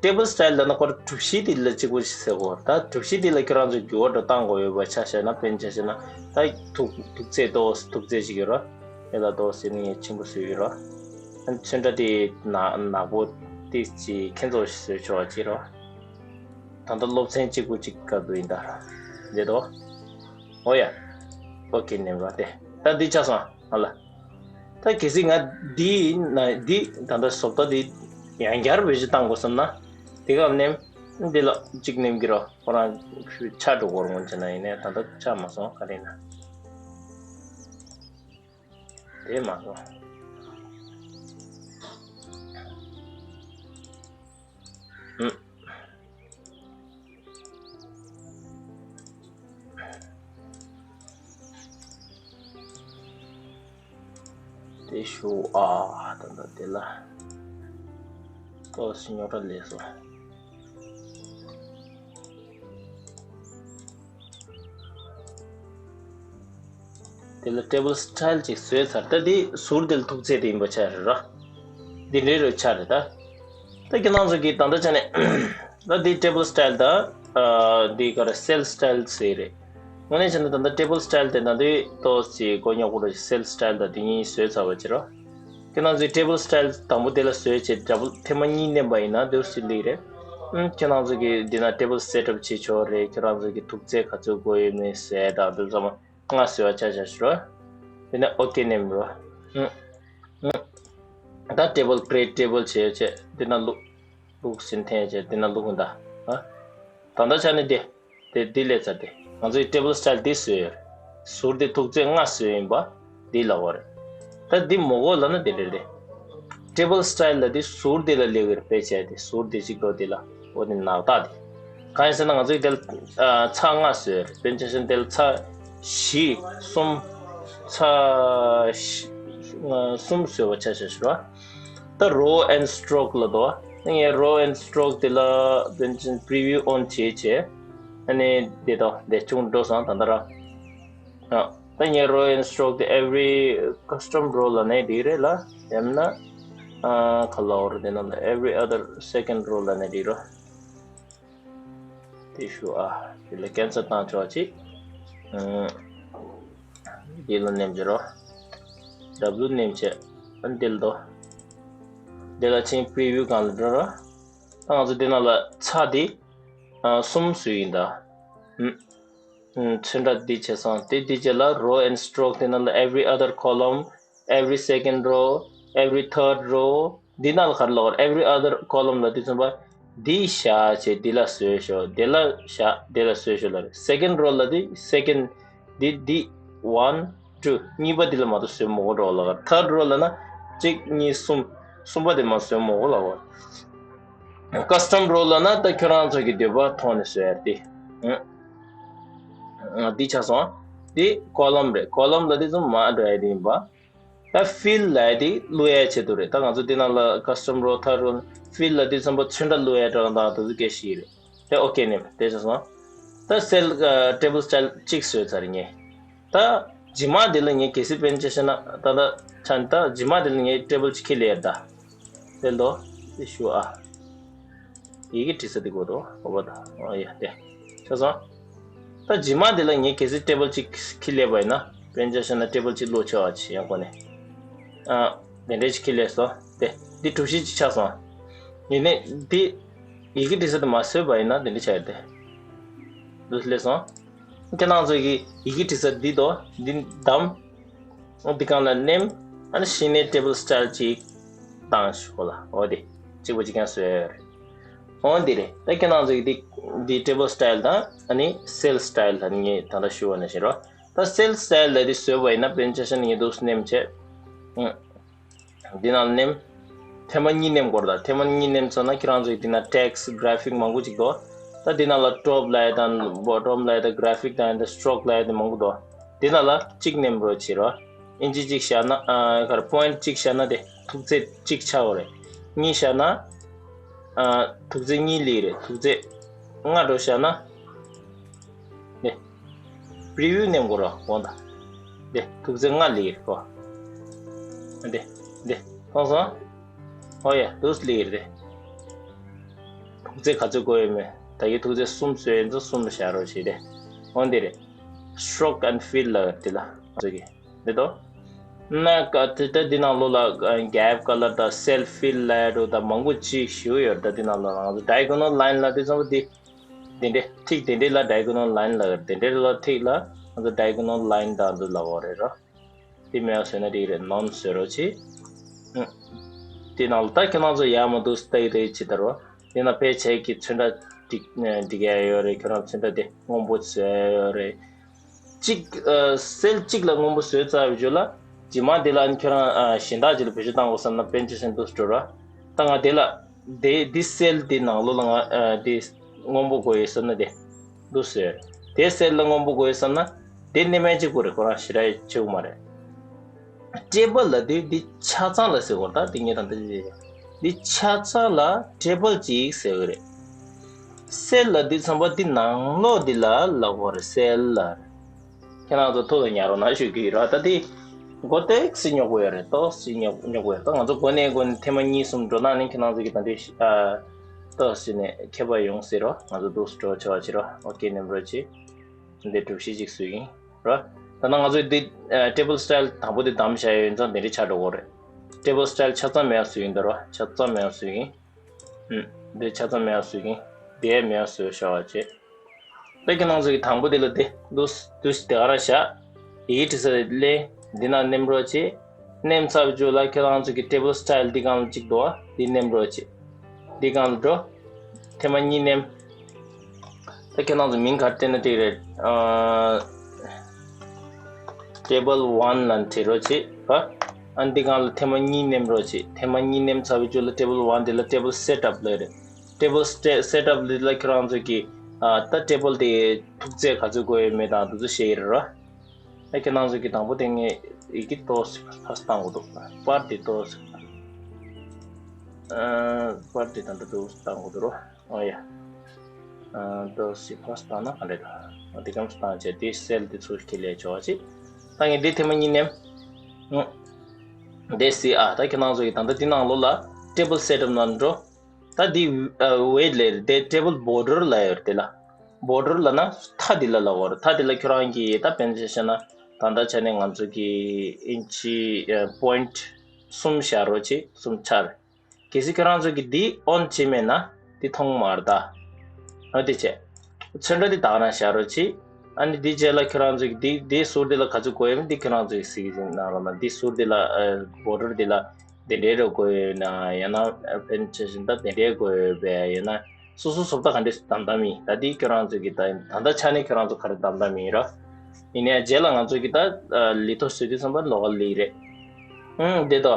table style ལབ་ན་ཁོ་རང་གྲུ་བཞི་དེ་ལ་གཅིག་པོ་ཞིག་ཟེར་གོ། ད་གྲུ་བཞི་དེ་ལ་ཁྱོད་རང་ཚོས་འགྱུར་བ་འགྲོ་བཏང་དགོས་ཡོད་པ་ཆ་བཞག་ན། དཔེར་ན་ཆ་བཞག་ན་ད་ཐུག་ཐུག་ཚད་ཏོག་ཙམ་ཐུག་ཚད་ཅིག་ཡོད་རེད། དེ་ལ་ཏོག་ཙམ་ངས་ཆེན་པོ་བཟོས་ཡོད་རེད། ཨ་ནི་ཚོན་ཁྲ་དེ་ནག་ནག་པོ་དེ་ཅིག་ཁྱེད་ཚོ་བཟོས་ཆོག་ཅིག་རེད། ད་ལྟ་སློབ་ཚན་གཅིག་པོ་གཅིག་སྐབས་དུ་ཡིན་ད། འདི་དོ། ཨོ་ཡ། ཨོ་ཀེ་ནེམ་ར་དེ། ད་འདི་ཆགས་སོང་ཨ་ལ། ད་གལ་སྲིད་ང་འདི་ན་འདི་ད་ལྟ་བཟོ་ལྟ་འདི་ཡང་བསྐྱར་བེད་སྤྱོད་བཏང་དགོས་བསམ་ན། དེ་ག་ནེམ། འདི་ལ་གཅིག་ནེམ་གྱི་རོ། ཁོ་རང་ཆགས་འགྲོ་གོ་ར་སྔོན་ཆད་ན་ཡིན་ནའི་ད་ལྟ་ཆགས་མ་སོང་ག་རེ་ན། དེ་མ་སོང་། ཨུམ། དེ་ཞུ་ཨ། ད་ལྟ་དེ་ལ་ཏོག་ཙམ་རྙོག་དྲ་སླེབས་སོང་། དེ་ལ་table style ཅིག་བཟོས་ཚར། ད་འདི་ཟུར་དེ་ལ་ཐུག་ཚད་དེ་ཡིན་པ་ཆགས་རེད་ར། འདི་འདྲའི་རུ་ཆགས་རེད་ད། ད་ཁྱེད་རང་ཚོ་གིས་ད་ལྟ་ཆ་ནས་ད་འདི་table style ད་འདི་ག་རེ་cell style ཟེར་རེད། དངོས་གནས་བྱས་ན་ད་ལྟ་table style དེ་ད་འདི་ཏོག་ཙམ་མགོ་རྙོག་པོ་རེད། cell style ད་འདི་གཉིས་བཟོས་ཚར་བ་ཅིག་རོ། ཁྱེད་རང་ཚོས་table style དང་པོ་དེ་ལ་བཟོས་བྱས་double ཐེངས་མ་གཉིས་མནན་པ་ཡིན་ན་འདུག་སེ་སླེབས་རེད། ཨུམ། ཁྱེད་རང་ཚོ་གིས་འདི་ན་table setup བྱེད་ཆོག་རེད། ཁྱེད་རང་ཚོ་གི་ཐུག་ཚད་ག་ཚོད་དགོས་ཡོད་མེད་ཟེར་དང་འདི་ཚང་མ་ང་བཟོས་པ་ཆ་བཞག་ཞུ་རོགས། དེ་ནས་ཨོ་ཀེ་ནེམ་རོ། ཨུམ། ཨུམ། ད་table create table བྱས་བྱས་འདི་ན་བླུག་བླུག་ཟིན་འཐེན་བྱས་འདི་ན་བླུག་གི་ད། ཨ། ད་ལྟ་ཆ་ནས་དེ། དེ་འདི་ལས་ཚར་ཏེ། ང་ཚོའི་table style འདི་བཟོས་ཡོད། ཟུར་དེ་ཐུག་ཚད་ལྔ་བཟོས་ཡིན་པ། འདི་ལ་འོ་རེད། ད་འདི་མོ་གོ་ལ་ན་དེ་འདྲ་རེད། table style ལ་དེ་ཟུར་དེ་ལ་ལེགས་པར་དཔེ་བྱས་ཏེ་ཟུར་དེ་གཅིག་འགྲོ་དེ་ལ་འོ་དེ་ནག་རྟགས་དེ། གང་ཡིན་ཟེར་ན་ང་ཚོའི་དེ་ལ་ཚ་ལྔ་བཟོས་ཡོད་རེད། དཔེར་ན་ཆ་བཞག་དེ་ལ་ཚ་བཞི་གསུམ་ཚ་བཞི་གསུམ་བཟོས་པ་ཆ་བཞག་ཞུ་ར། ད་row and stroke ལ་དོ། ངས་row and stroke དེ་ལ་དཔེར་ན་preview on བྱས་བྱས། ཨ་ནི་དེ་དོ་དེ་ཆུང་འགྲོ་སོང་ད་ལྟ་ར། ཨ། ད་ངས་row and stroke དེ་every custom row ལ་ནས་འགྲིག་རེད་ལ། ཡང་ན་ཨ་ག་ལ་འོར་དེ་ན་every other second row ལ་ནས་འགྲིག་རོ། དེ་ཞུ་ཨ། དེ་ལ་cancel བཏང་ཆོག་ཅིག་ཨ། འདི་ལ་ནེམ་བྱེད་རོགས། W ནེམ་བྱེད། ཨ་འདི་ལ་དོ། འདི་ལ་ཕྱིན་preview སྒང་ལ་འགྲོ་རོགས། ད་ང་ཚོ་འདི་ནང་ལ་ཚ་འདི་ཨ་གསུམ་བཟོས་ཡིན་ད། ཨུམ། ཨུམ། ཚོན་ཁྲ་འདི་བྱས་སོང་། དེ་འདི་རྗེས་ལ་row and stroke དེ་ནང་ལ་every other column, every second row, every third row འདི་ནང་ལ་ག་རེ་ལབ་དགོས་རེད། every other column ལ་དུས་ཙམ་པ་འདི་བཞག་བྱས་འདི་ལ་བཟོས་ཤོག་འདི་ལ་བཞག་འདི་ལ་བཟོས་ཤོག་ལབ་རེད། second row ལ་དེ་second འདི་འདི་one two གཉིས་པ་འདི་ལ་མ་གཏོགས་བཟོས་མི་དགོས་འགྲོ་ལབ་རེད། third row ལབ་ན་གཅིག་གཉིས་གསུམ་གསུམ་པ་དེ་མ་བཟོས་མི་དགོས་ལབ་རེད། custom row ལབ་ན་ད་ཁྱོད་རང་ཚོ་གི་འདོད་པ་ཐོག་ནས་བཟོས་ཡ་རེད་དེ། ཨང་། འདི་ཆགས་སོང་། འདི་column རེད། column ལ་དེ་ཚོ་མ་འགྲོ་ཡ་དེ་ཡིན་པ། ད་fill ལབ་ཡ་དེ་བླུག་ཡ་ཆེད་དུ་རེད། ད་ང་ཚོ་འདི་ནང་ལ་custom row third row fill ལ་དེ་ཚོ་ཚོན་ཁྲ་བླུག་ཡ་འདྲ་དང་དེ་ཚོ་སྐད་ཤིག་རེད། དེ་ཨོ་ཀེ་ནེམ་དེ་ཆགས་སོང་། ད་cell table style གཅིག་བཟོས་ཚར་ངས། ད་རྗེས་མ་དེ་ལ་ངས་གལ་སྲིད་དཔེར་ན་ཆ་བཞག་ན་ད་ལྟ་ཆ་ནས་ད་རྗེས་མ་དེ་ལ་ངས་table གཅིག་ཁྱེར་ལེ་ཡ་ད། དེ་ལོ། དེ་ཞུ་ཨ། ཡི་གེ་འབྲི་ས་དེ་དགོས་འདུག་ཨོ་བ་དང་ཨོ་ཡ་དེ། ཆ་སོང་། ད་རྗེས་མ་དེ་ལ་ངས་གལ་སྲིད་ཊེ་བལ་གཅིག་ཁྱེར་སླེབས་པ་ཡིན་ན། དཔེར་ན་ཆ་བཞག་ན་ཊེ་བལ་གཅིག་བླུགས་བྱས་པ་ཅིག་ཡང་སྒོ་ནས། ཨ། དེ་འདྲས་ཅིག་ཁྱེར་སླེབས་སོང་། དེ་འདི་གྲུ་བཞི་ཅིག་ཆགས་སོང་། ཡིན་ནའི་འདི་ཡི་གེ་འབྲི་ས་དེ་མ་བཟོས་པ་ཡིན་ན་དེ་འདྲས་ཆགས་ཡོད་དེ། འདུག་སླེབས་སོང་། ཁྱེད་རང་ཚོ་གི་ཡི་གེ་འབྲི་ས་འདི་དོ་འདི་བདམས། འོ་འདི་སྒང་ལ་མནན། ཨ་ནི་གཞི་ནས་ཊེ་བལ་སི་ཊའིལ་ཅིག་བཏང་ཞོག་ལ། འོ་དེ་གཅིག་པ་གཅིག་རྐྱང་བཟོས་ཡོད་རེད། འོ་འདི་རེད། ད་ཁྱེད་རང་ཚོ་གི་འདི་འདི་ཊེ་བལ་སི་ཊའིལ་དང་ཨ་ནི་སེལ་སི་ཊའིལ་ལ་ངས་ད་ལྟ་ཞུ་བ་ནང་བཞིན་རོ། ད་སེལ་སི་ཊའིལ་ལ་འདི་བཟོས་པ་ཡིན་ན་དཔེར་ན་ཆ་བཞག་ན་ངས་འདུག་མནན་བྱས། ཨང་། འདི་ནང་མནན། ཐེངས་མ་གཉིས་མནན་དགོས་རེད། ད་ཐེངས་མ་གཉིས་མནན་ཚར་ན་ཁྱེད་རང་ཚོའི་འདི་ན་ཊེག་སི་གྷ་ར་ཕིག་མང་པོ་ཅིག་འདུག་ད་འདི་ནང་ལ་ཊོབ་ལབ་ཡ་དང་བྷོ་ཊམ་ལབ་ཡ་དང་གྷ་ར་ཕིག་དང་ཡ་དང་སི་ཊོག་ལབ་ཡ་དེ་མང་པོ་འདུག་འདི་ནང་ལ་གཅིག་མནན་རོགས་བྱེད་རོགས། ཨིན་ཅི་གཅིག་བཞག་ན་ཨ་ག་རེ་པོ་ཡིན་ཊི་གཅིག་བཞག་ན་དེ་ཐུག་ཚད་གཅིག་ཆགས་ཡོད་རེད། གཉིས་བཞག་ན་ཨ་ཐུག་ཚད་གཉིས་སླེབས་རེད། ཐུག་ཚད་ལྔ་འདྲ་བཞག་ན། དེ། པི་རི་བིའུ་མནན་དགོས་རོགས་དགོངས་དག་དེ་ཐུག་ཚད་ལྔ་སླེབས་རེད་གོ། དེ། དེ། མཐོང་སོང་། ཨོ་ཡ་འདུག་སླེབས་རེད་དེ། ཐུག་ཚད་ག་ཚོད་དགོས་ཡོད་མེད། ད་གི་ཐུག་ཚད་གསུམ་བཟོས་ཡིན་ཙང་གསུམ་བཞག་རོགས་བྱེད་དེ། འོ་འདི་རེད། སི་ཊོག་ཨེན་ཌི་ཕིལ་ལབ་དེ་ལ་ང་ཚོ་གི་འདི་དོ། ན་ཀ་དེ་ད་འདི་ནང་ལོགས་ལ་གེབ་ཀ་ལར་དང་སེལ་ཕིལ་ལབ་ཡ་འདྲ་ད་མང་པོ་ཅིག་ཞུ་ཡོད། ད་འདི་ནང་ལོགས་ལ་ང་ཚོ་ཌའི་གོ་ནལ་ལ་ཡིན་ལ་དེ་ཚང་མ་དེ། དེ་འདྲས་ཐིག་དེ་འདྲས་ལ་ཌའི་གོ་ནལ་ལ་ཡིན་ལབ་ཡོད། དེ་འདྲས་ལ་ཐིག་ལ་ང་ཚོ་ཌའི་གོ་ནལ་ལ་ཡིན་དང་འདི་ལབ་ཡོད་རེད་རོ། དེ་མེད་པ་བཟོས་ན་འགྲིག་རེད། ནོན་བཟོས་རོགས་བྱེད། ཨང་། དེ་ནང་ལ་ད་ཁྱེད་རང་ཚོ་ཡག་མ་འདུག་སྟེ་རེད་ཅི་ལྟར་རོ། དེ་ན་ཕལ་ཆེར་གྱི་ཚོན་ཁྲ་འགྲིག་འགྲིག་ཡ་ཡོད་རེད། ཁྱེད་རང་ཚོན་ཁྲ་དེ་སྔོན་པོ་བཟོས་ཡ་ཡོད་རེད། གཅིག་ཨ་སེལ་གཅིག་ལ་སྔོན་པོ་བཟོས་ཚར་བའི་རྗེས་ལ་རྗེས་མ་དེ་ལ་ཁྱེད་རང་ཨ་གཞན་དག་ཅིག་ལ་བེད་སྤྱོད་བཏང་དགོས་བསམ་ན་དཔེར་ན་ཆ་བཞག་ན་འདུག་སེ་འགྲོ་ར། ད་ང་དེ་ལ་དེ་འདི་སེལ་དེ་ནང་ལོགས་ལ་ང་ཨ་དེ་སྔོན་པོ་དགོས་ཡོད་བསམ་ན་དེ་འདུག་སེ་དེ་སེལ་ལ་སྔོན་པོ་དགོས་ཡོད་བསམ་ན་དེ་མནན་མེད་ཅིག་དགོས་རེད། ཁོ་རང་ཞེ་དྲག་ཆེ་བོ་མ་རེད། ཊེ་བལ་ལ་དེ་འདི་ཆ་ཚང་ལ་ཟེར་དགོས་རེད། ད་དེ་ངས་ད་འདི་འདི་ཆ་ཚང་ལ་ཊེ་བལ་གཅིག་ཟེར་གི་རེད། སེལ་ལ་འདི་ཚང་མ་འདི་ནང་ལོགས་འདི་ལ་ལབ་དགོས་རེད། སེལ་ལ། ཁྱེད་རང་ཚོ་ཐུགས་ལ་ཉར་རོགས་གནང་ཞུ་གི་ཡོད་ར། ད་དེ་མགོ་ཏོག་ཙམ་རྙོག་པོ་ཡོད་རེད། ཏོག་ཙམ་རྙོག་རྙོག་པོ་ཡོད་རེད། ད་ང་ཚོ་འགོ་ནས་འགོ་ནས་ཐེངས་མ་གཉིས་གསུམ་འགྲོ་ན་ནི་ཁྱེད་རང་ཚོ་གི་ད་འདི་ཨ་ཏོག་ཙམ་ནས་ཁྱད་པར་ཡོང་སྲིད་རོ། ང་ཚོ་འདུག་སེ་འགྲོ་ཆེ་བ་བྱེད་རོ། ཨོ་ཀེ་མནན་རོགས་བྱེད། འདི་གྲུ་བཞི་ཅིག་བཟོས་ཡིན་རོ། ད་ནང་ང་ཚོ་འདི་ཨ་ཊེ་བལ་སི་ཊའིལ་དང་པོ་དེ་བདམས་བཞག་ཡོད་ཙང་དེ་འདྲ་ཆགས་འགྲོ་གི་རེད། ཊེ་བལ་སི་ཊའིལ་ཆ་ཚང་མེད་པ་བཟོས་ཡིན་ད་རོ། ཆ་ཚང་མེད་པ་བཟོས་ཡིན། ཨུམ། འདི་ཆ་ཚང་མེད་པ་བཟོས་ཡིན། འདི་ཡང་མེད་པ་བཟོས་བཞག་པ་བྱེད། ད་ཁྱེད་རང་ཚོ་གི་དང་པོ་དེ་ལ་དེ་འདུག་སེ་དེ་ག་རང་བཞག་ཡི་གེ་འབྲི་ས་དེ་ལས་འདི་ནང་མནན་རོགས་བྱེད། མནན་ཚར་བའི་རྗེས་ལ་ཁྱེད་རང་ཚོ་གི་ཊེ་བལ་སི་ཊའིལ་འདི་སྒང་ལ་གཅིག་འདུག་པ། འདི་མནན་རོགས་བྱེད། འདི་སྒང་ལ་འགྲོ། ཐེངས་མ་གཉིས་མནན། ད་ཁྱེད་རང་ཚོ་མིང་ག་རེ་བཏོན་ན་འགྲིག་རེད། ཨ། ཊེ་བལ་ཝན་ལ་འབྲི་རོགས་བྱེད་པ། ཨ་འདི་སྒང་ལ་ཐེངས་མ་གཉིས་མནན་རོགས་བྱེད། ཐེངས་མ་གཉིས་མནན་ཚར་བའི་རྗེས་ལ་ཊེ་བལ་ཝན་འདི་ལ་ཊེ་བལ་སེ་ཊབ་ལབ་རེད། ཊེ་བལ་སེ་ཊབ་འདི་ལ་ཁྱེད་རང་ཚོ་གི་ཨ་ད་ཊེ་བལ་དེ་ཐུག་ཚད་ག་ཚོད་དགོས་ཡོད་མེད་དང་དེ་ཚོ་ཤེས་ཀྱི་རེད་རོ། ད་ཁྱེད་རང་ཚོ་གི་དང་པོ་དེ་ངས་ཡི་གེ་ཏོག་ཙམ་ཕར་བཏང་དགོས་འདུག་པར་དེ་ཏོག་ཙམ་ཨ་པར་དེ་ད་ལྟ་ཏོག་ཙམ་བཏང་དགོས་འདུག་རོ། ཨོ་ཡ། ཨ་ཏོག་ཙམ་ཕར་བཏང་ན་ག་འདྲ་འདུག་འདི་གམ་བཏང་བྱས་དེ་སེལ་དེ་ཚུར་ཁྱེར་ལས་ཆོག་ཅིག་ད་ངས་འདི་ཐེངས་མ་གཉིས་མནན། ཨུ། འདི་སི་ཨ་ད་ཁྱེད་རང་ཚོ་གི་ད་ལྟ་འདི་ནང་ལོགས་ལ་ཊེ་བལ་སེ་ཊབ་ནང་འགྲོ། ད་འདི་ཨ་ཝེ་ལེ་རེད། དེ་ཊེ་བལ་བོར་ཌར་ལབ་ཡོད་རེད། དེ་ལ་བོར་ཌར་ལབ་ན་མཐའ་འདི་ལ་ལབ་དགོས་རེད། མཐའ་འདི་ལ་ཁྱོད་རང་གིས་ད་དཔེར་ན་ཆ་བཞག་ན་ད་ལྟ་ཆ་ནས་ང་ཚོ་གི་ཨིན་ཅི་ཨ་པོ་ཡིན་ཊི་གསུམ་བཞག་རོགས་བྱེད། གསུམ་ཆར། གལ་སྲིད་ཁྱོད་རང་ཚོ་གིས་འདི་ཨོན་བྱས་མེད་ན་འདི་མཐོང་མ་རེད་ད། འོ་དེ་བྱས། ཚོན་ཁྲ་འདི་དག་རང་བཞག་རོགས་གྱིས། ཨ་ནི་འདི་རྗེས་ལ་ཁྱོད་རང་ཚོ་གིས་འདི་འདི་ཟུར་འདི་ལ་ག་ཚོད་དགོས་ཡོད་མེད་འདི་ཁྱོད་རང་ཚོ་གིས་གཟིགས་ཀྱི་ཡིན་ན་རོགས་གནང་། འདི་ཟུར་འདི་ལ་ཨ་བོར་ཌར་འདི་ལ་འདི་འདྲའི་རོ་དགོས་ཡོད་ན་ཡང་ན་ཨ་ཕན་ཆ་བཞིན་ད་འདི་འདྲའི་དགོས་ཡོད་པས་ཡིན་ན་སོ་སོ་བཟོ་ལྟ་ག་འདྲས་བདམས་བདམས་ཡིན། ད་འདི་ཁྱོད་རང་ཚོ་གིས་ད་ད་ལྟ་ཆ་ནས་ཁྱོད་རང་ཚོ་ག་རེ་བདམས་བདམས་ཡིན་རོ། ཡིན་ནའི་རྗེས་ལ་ང་ཚོ་གིས་ད་ཨ་ལི་ཐོ་བཟོས་དུས་ཙམ་པ་ལོགས་ཀ་ལི་རེད། ཨང་། དེ་དོ།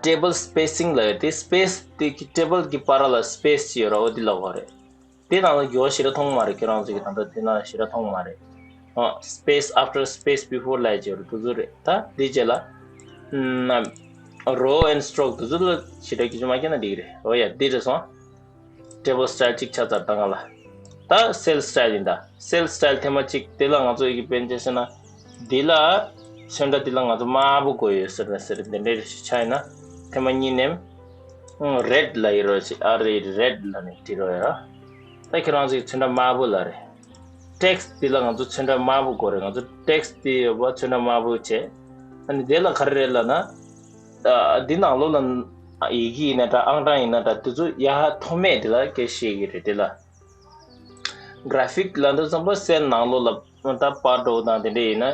ཊེ་བལ་སི་པེ་སིང་ལབ་ཡོད་དེ། སི་པེ་སི་དེ་གི་ཊེ་བལ་གི་བར་ལ་སི་པེ་སི་ཅིག་ཡོད་ར། འོ་དེ་ལབ་དགོས་རེད། དེ་ནང་ལ་འགྱུར་བ་ཞེ་དྲག་མཐོང་མ་རེད། ཁྱེད་རང་ཚོ་གི་ད་ལྟ་དེ་ན་ཞེ་དྲག་མཐོང་མ་རེད། ཨ། space after space before ལབ་ཡ་ཅིག་ཡོད་རེད། དེ་ཚོ་རེད། ད་དེ་རྗེས་ལ་ཨམ། row and stroke དེ་ཚོ་ལ་ཞེ་དྲག་སྐད་ཆ་མ་བརྒྱབ་ན་འགྲིག་གི་རེད། འོ་ཡ་དེ་རེད་སོང་། ཊེ་བལ་སི་ཊའིལ་གཅིག་ཆགས་ཚར་ད་ང་ལ། ད་སེལ་སི་ཊའིལ་ཡིན་ད། སེལ་སི་ཊའིལ་ཐེངས་མ་གཅིག་དེ་ལ་ང་ཚོ་ཡི་གེ་དཔེར་ན་ཆ་བཞག་ན། འདི་ལ་ཚོན་ཁྲ་འདི་ལ་ང་ཚོ་དམར་པོ་དགོས་ཡོད་ཟེར་ན་ཟེར་འདི་འདྲའི་ཆ་ཡིན་ན། ཐེངས་མ་གཉིས་མནན། རེད་ལབ་ཡིན་རོགས་ཞེས། ཨ་རེད། རེད་ལབ་ནས་བྲིས་རོགས་ཡ། ད་ཁྱེད་རང་ཚོས་ཚོན་ཁྲ་དམར་པོ་ལབ་རེད། ཊེག་སི་འདི་ལ་ང་ཚོ་ཚོན་ཁྲ་དམར་པོ་དགོས་རེད། ང་ཚོ་ཊེག་སི་འདི་ཡོད་པ་ཚོན་ཁྲ་དམར་པོ་བྱས། ཨ་ནི་དེ་ལ་ག་རེ་རེད་ལབ་ན། ཨ། འདི་ནང་ལོགས་ལ་ཡི་གེ་ཡིན་ན་འདྲ། ཨང་གྲངས་ཡིན་ན་འདྲ། དེ་ཚོ་ཡར་མཐོ་དམན་དེ་ལ་སྐད་བཤད་ཀྱི་རེད། དེ་ལ་གྷ་ར་ཕིག་ལབ་དུས་ཙམ་པ་སེལ་ནང་ལོགས་ལ་ད་པར་འདྲ་པོ་དང་དེ་འདྲ་ཡིན་ན་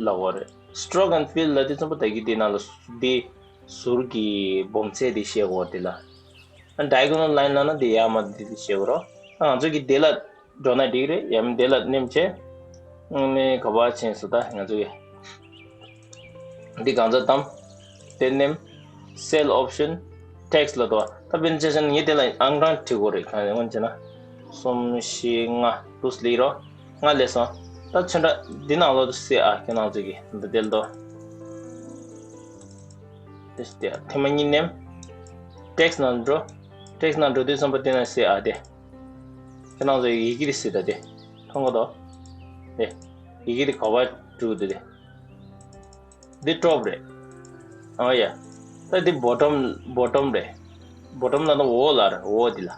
ལབ་དགོས་རེད། སི་ཊོག་ཨེན་ཌི་ཕིལ་ལབ་དུས་ཙམ་པ་ད་གི་དེ་ནང་ལ་འདི་ཟུར་གྱི་སྦོམ་ཚད་དེ་བཤད་དགོས་རེད། དེ་ལ་ཌའི་གོ་ནལ་ལ་ཡིན་ལབ་ན་དེ་ཡར་མར་དེ་དེ་བཤད་དགོས་རེད། ད་ང་ཚོ་གི་དེ་ལ་འགྲོ་ན་འགྲིག་རེད། ཡང་མིན་དེ་ལ་ནེམ་བྱས། ཨ་ནི་ག་པར་ཕྱིན་སོང་། ད་ང་ཚོ་གི་འདི་གང་ཚ་དམ། དེ་ནེམ། སེལ་ཨོབ་ཤན། ཊེག་སི་ལ་དོ། ད་དཔེར་ན་ཆ་བཞག་ན་ངས་དེ་ལ་ཨང་གྲངས་བྲིས་དགོས་རེད། གང་ཡིན་ཟེར་ན། གསུམ་བཞི་ལྔ་དུ་སླེབས་རོགས། ལྔ་སླེབས་སོང་། ད་ཚོན་ཁྲ་འདི་ནང་ལོགས་སུ་སེ་ཨ་ཁྱེད་རང་ཚོ་གི་འདི་དེ་ལ་དོ། དེ་ཐེངས་མ་གཉིས་ནེམ། ཊེག་སི་ནང་འགྲོ། ཊེག་སི་ནང་འགྲོ་དུས་ཙམ་པ་དེ་ན་སེ་ཨ་དེ། ཁྱེད་རང་ཚོ་ཡི་གེ་རེ་སེ་ད་དེ། མཐོང་གི་འདུག་དེ། ཡི་གེ་དེ་ག་པར་འགྲོ་དེ་དེ། འདི་ཊོབ་རེད། ཨོ་ཡ། ད་འདི་བོ་ཊོམ། བོ་ཊོམ་རེད། བོ་ཊོམ་ལ་ན་འོག་ལ་རེད། འོག་འདི་ལ།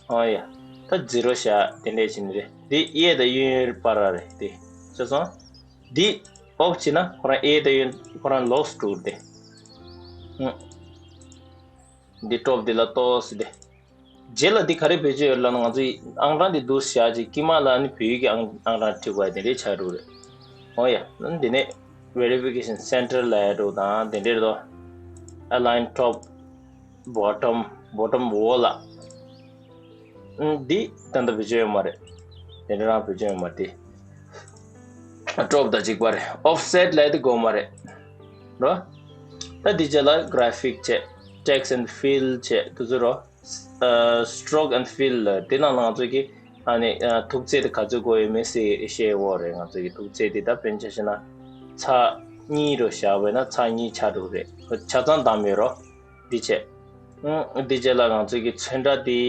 ཨོ་ཡ། ད་ཛི་རོ་བཞག་དེ་འདྲས་བྱས་ནི་རེད། འདི་གཡས་དང་གཡོན་བར་ར་རེད་དེ། ཤེས་སོང་། འདི་ཨོབ་བྱས་ན་ཁོ་རང་གཡས་དང་གཡོན་ཁོ་རང་ལོགས་སུ་འགྲོ་དེ། ཨུ། འདི་ཊོབ་འདི་ལ་ཏོག་ཙམ་དེ། རྗེས་ལ་འདི་ག་རེ་བེད་སྤྱོད་ཡོད་ལབ་ན། ང་ཚོའི་ཨང་གྲངས་འདི་འདུག་བཞག་ཅིག་དཀྱིལ་མ་ལ་ནི་བོད་ཡིག་གི་ཨང་ཨང་གྲངས་བྲིས་དགོས་དེ་འདྲའི་ཆགས་འགྲོ་རེད། ཨོ་ཡ། ཨ་ནི་འདི་ནས་ཝེ་རི་ཕི་ཀེ་ཤན་སེན་ཊར་ལབ་ཡ་འདྲ་དང་དེ་འདྲའི་རེད་དོ། ཨ་ལའིན་ཊོབ། བོ་ཊོམ། བོ་ཊོམ་འོག་ལ། ཨ་འདི་ད་ལྟ་བེད་སྤྱོད་ཡོད་མ་རེད། དེ་འདྲ་རང་བེད་སྤྱོད་ཡོད་མ་རེད། ཊོབ་དང་གཅིག་པ་རེད། ཨོབ་སེཊ་ལབ་ཡ་དེ་དགོས་མ་རེད། རོ། ད་འདི་རྗེས་ལ་གྷ་ར་ཕིག་བྱས། ཊེག་སི་ཨེན་ཕིལ་བྱས་དེ་ཚོ་རོ། ཨ། སི་ཊོག་ཨེན་ཕིལ་ལ་དེ་ནང་ལ་ང་ཚོ་གི་ཨ་ནི་ཨ། མཐུག་ཚད་དེ་ག་ཚོད་དགོས་ཡོད་མེད་ཟེར་བཤད་ཡོད་རེད། ང་ཚོ་གི་མཐུག་ཚད་དེ་ད་དཔེར་ན་ཆ་བཞག་ན་ཚེག་གཉིས་རོ་བཞག་པ་ཡིན་ན་ཚེག་གཉིས་ཆགས་འགྲོ་གི་རེད། ཆ་ཚང་བདམས་ཡོད་རོ། འདི་བྱས། ཨ། འདི་རྗེས་ལ་ང་ཚོ་གི་ཚོན་ཁྲ་དེ་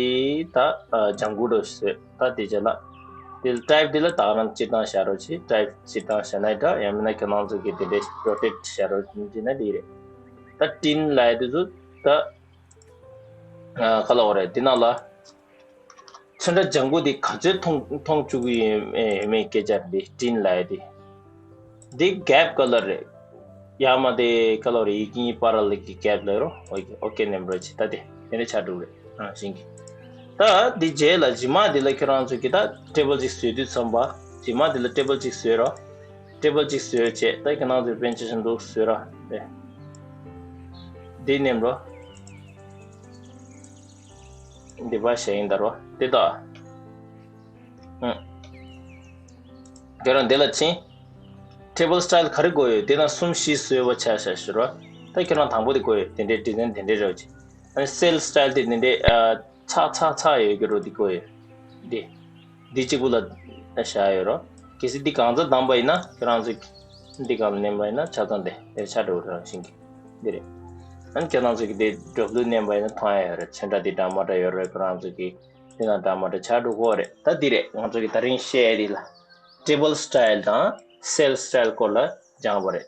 ད་ཨ། ལྗང་གུ་རོ་བཟོས། ད་འདི་རྗེས་ལ་དེ་ཊའིབ་དེ་ལ་ད་རང་སྤྱིར་བཏང་བཞག་རོགས་བྱེད། ཊའིབ་སྤྱིར་བཏང་བཞག་ན་འདྲ། ཡང་མིན་ན་ཁྱེད་རང་ཚོ་གི་དེ་འདྲའི་རོ་ཊེཊ་བྱ་རོགས་བྱེད་ན་འགྲིག་རེད། ད་ཊིན་ལབ་ཡ་དེ་ཚོ་ད་ཨ། ག་ལབ་དགོས་རེད། དེ་ནང་ལ་ཚོན་ཁྲ་ལྗང་གུ་དེ་ག་ཚོད་མཐོང་མཐོང་བཅུག་གི་ཡོད་མེད་སྐད་ཆ་རེད། འདི་ཊིན་ལབ་ཡ་དེ། འདི་གེབ་ཀ་ལར་རེད། ཡར་མར་དེ་ག་ལབ་དགོས་རེད། ཡིག་གཉིས་པ་ར་ལེལ་གྱི་གེབ་ལབ་རོ། ཨོ་ཀེ། ཨོ་ཀེ་ནེམ་རོ་བྱེད། ད་དེ་དེ་འདྲ་ཆགས་འགྲོ་གི་རེད། རང་བཞིན་གྱིས། ད་འདི་རྗེས་ལ་རྗེས་མ་འདི་ལ་ཁྱེད་རང་ཚོ་གི་ད་ཊེ་བལ་ཅིག་བཟོས་དུས་ཙམ་པ། རྗེས་མ་འདི་ལ་ཊེ་བལ་ཅིག་བཟོས་རོ། ཊེ་བལ་ཅིག་བཟོས་བྱས། ད་ཁྱེད་རང་ཚོའི་དཔེར་ན་ཆ་བཞག་ན་འདུག་བཟོས་ར། དེ་འདི་ནེམ་རོ། འདི་པར་བཞག་ཡིན་ད་རོ། དེ་ད། ཨུ། ཁྱེད་རང་འདི་ལ་ཕྱིན། ཊེ་བལ་སི་ཊའིལ་ག་རེ་དགོས་ཡོད། དེ་ན་གསུམ་བཞི་བཟོས་པ་ཆ་བཞག་ཞུ་རོ། ད་ཁྱེད་རང་དང་པོ་དེ་དགོས་ཡོད། དེ་འདྲའི་ཌི་ཛའིན་དེ་འདྲའི་རོ་ཅིག་ཨ་ནི་སེལ་སི་ཊའིལ་དེ་འདི་འདྲའི་ཨ། ཚེག་ཚེག་ཚེག་ཡོད་ཀྱི་རོ། འདི་དགོས་ཡོད། འདི། འདི་གཅིག་པུ་ལ་བཞག་ཡོད་རོ། གལ་སྲིད་འདི་གང་ཚ་བདམས་པ་ཡིན་ན་ཁྱེད་རང་ཚོས་འདི་སྒང་ལ་ནེམ་པ་ཡིན་ན་ཆ་ཚང་དེ་དེར་ཆགས་འགྲོ་གི་རེད། རང་བཞིན་གྱིས་འདི་རེད། ཨ་ནི་ཁྱེད་རང་ཚོས་ཀྱི་དེ་ཌབ་ལུ་ནེམ་པ་ཡིན་ན་མཐོང་ཡ་ཡོད་རེད། ཚོན་ཁྲ་འདི་འདྲ་མ་འདྲ་ཡོད་རེད། ཁྱེད་རང་ཚོས་ཀྱི་འདི་ན་འདྲ་མ་འདྲ་ཆགས་འགྲོ་གི་རེད། ད་འདི་རེད། ང་ཚོ་གི་ད་རིང་བཤད་ཡ་འདི་ལ་ཊེ་བལ་སི་ཊའིལ་དང་སེལ་སི་ཊའིལ་སྐོར་ལ་སྦྱངས་པ་རེད།